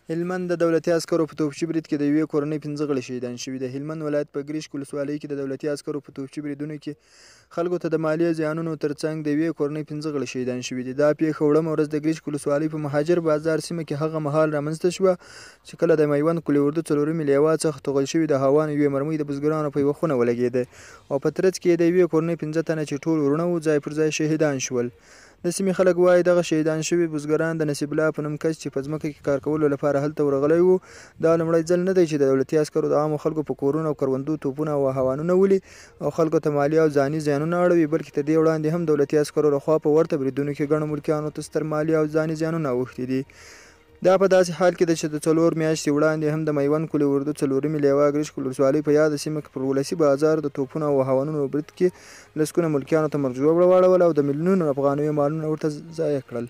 هلمند د دولتي عسکرو په توپچي برید کې د یوې کورنۍ 5 غړي شهیدان شوي. د هلمند ولایت په ګرشک ولسوالۍ کې د دولتي عسکرو په توپچي بریدونو کې خلکو ته د مالي زیانونو ترڅنګ د یوې کورنۍ 5 غړي شهیدان شوي دي. دا پېښه وړمه ورځ د ګرشک ولسوالۍ په مهاجر بازار سیمه کې هغه مهال رامنځته شوه چې کله د میوند قول اردو څلورمې لوا څخه توغل شوي د هاوان یوې مرمۍ د بزګرانو په یوه خونه ولګېده او په ترڅ کې یې د یوې کورنۍ 5 تنه چې ټول وروڼه وو، ځای پر ځای شهیدان شول. د سیمې خلک وايي، دغه شهیدان شوي بزګران د نصیب الله په نوم کس چې په ځمکه کې کار کولو لپاره هلته ورغلی وو. دا لومړی ځل نه دی چې د دولتي عسکرو د عامو خلکو په کورونو او کروندو توپونه او هاوانونه ولي او خلکو ته مالي او ځاني زیانونه اړوي، بلکې تر دې وړاندې هم دولتي عسکرو لخوا په ورته بریدونو کې ګڼو ملکیانو ته ستر مالي او ځاني زیانونه اوښتي دي. دا په داسې حال کې ده چې د 4 میاشتې وړاندې هم د میوند قول اردو څلورمې لوا ګرشک ولسوالۍ په یاده سیمه کې پر ولسي بازار د توپونو او هاوانونو برید کې لسګونه ملکیانو ته مرګ ژوبله واړوله او د میلیونونو افغانیو مالونه ورته ضایع کړل.